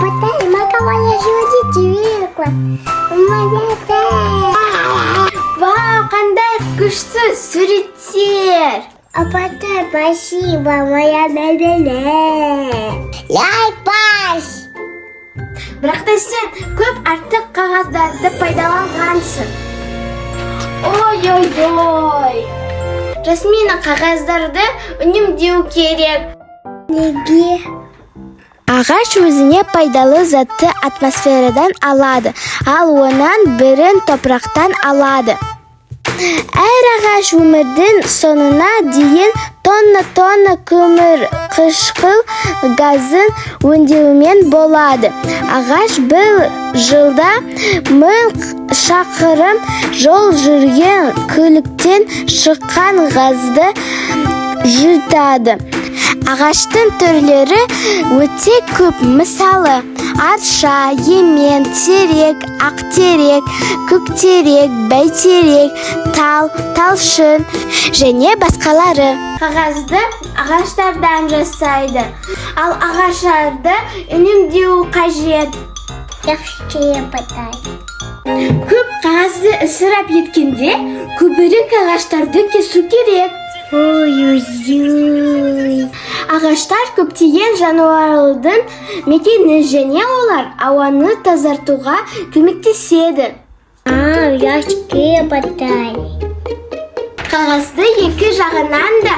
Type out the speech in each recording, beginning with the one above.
Апатай, маған жіберді. Вау, қандай күшті суреттер! Апатай, спасибо, моя бәбеле. Лайк бас! Бірақ та сен көп артық қағаздарды пайдаланғансың. Ой-ой-ой! Жасмина, қағаздарды үнемдеу керек. Неге? Ағаш өзіне пайдалы затты атмосферадан алады, ал онан бірін топырақтан алады. Әр ағаш өмірдің соңына дейін тонна-тонна көмір қышқыл газын өңдеумен болады. Ағаш бір жылда 1000 шақырым жол жүрген көліктен шыққан газды жұтады. Ағаштың түрлері өте көп, мысалы, арша, емен, терек, ақтерек, көктерек, бәйтерек, тал, талшын және басқалары. Қағазды ағаштардан жасайды, ал ағаштарды үнемдеу қажет. Жақсы, апатай. Көп қағазды ысырап еткенде көбірек ағаштарды кесу керек. Ой-ой-ой. Ағаштар көптеген жануарлардың мекені және олар ауаны тазартуға көмектеседі. А, жақсы, апатай. Қағазды екі жағынан да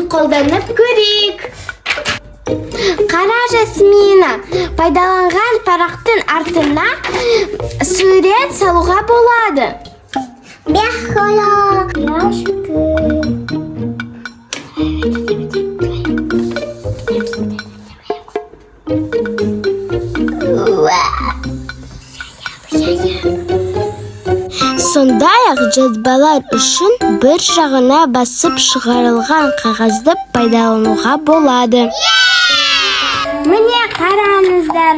қолданып көрейік. Қара, Жасмина, пайдаланған парақтың артына сурет салуға болады. Бяхала. Жақсы. Сондай-ақ жазбалар үшін бір жағына басып шығарылған қағазды пайдалануға болады. Міне, қараңыздар.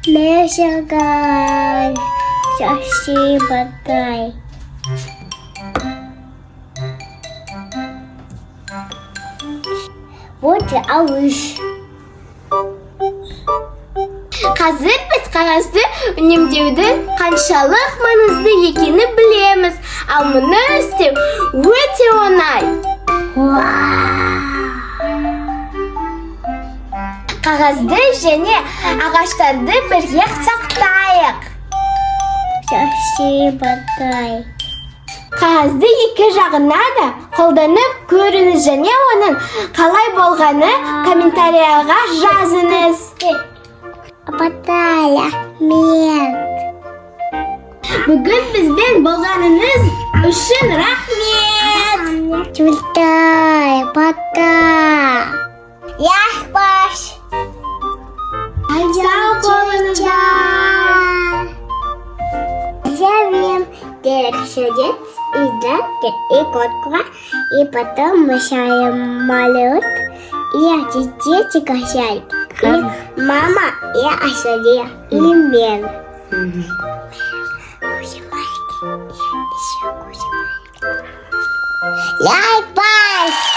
Мәшаған. Жақсы, апатай. Вот ауыз. Қазір біз қағазды үнемдеудің қаншалық маңызды екенін білеміз, ал мұны істеу өте оңай. Қағазды және ағаштарды бірге сақтайық. Жақсы, апатай. Қағазды екі жағына да қолданып көріңіз және оның қалай болғаны комментарияға жазыңыз. Апатай, рахмет. Бүгін бізбен болғаныңыз үшін рахмет. Чултай, апатай. Яхбаш. Сау болыңыздар. Зовем Дерек сердец и драки, и котка, и потом мы шаем малют, и отец дети качают, и мама, и Асалия, и мен. Куси маленький, и еще куси маленький. Лайк, бас!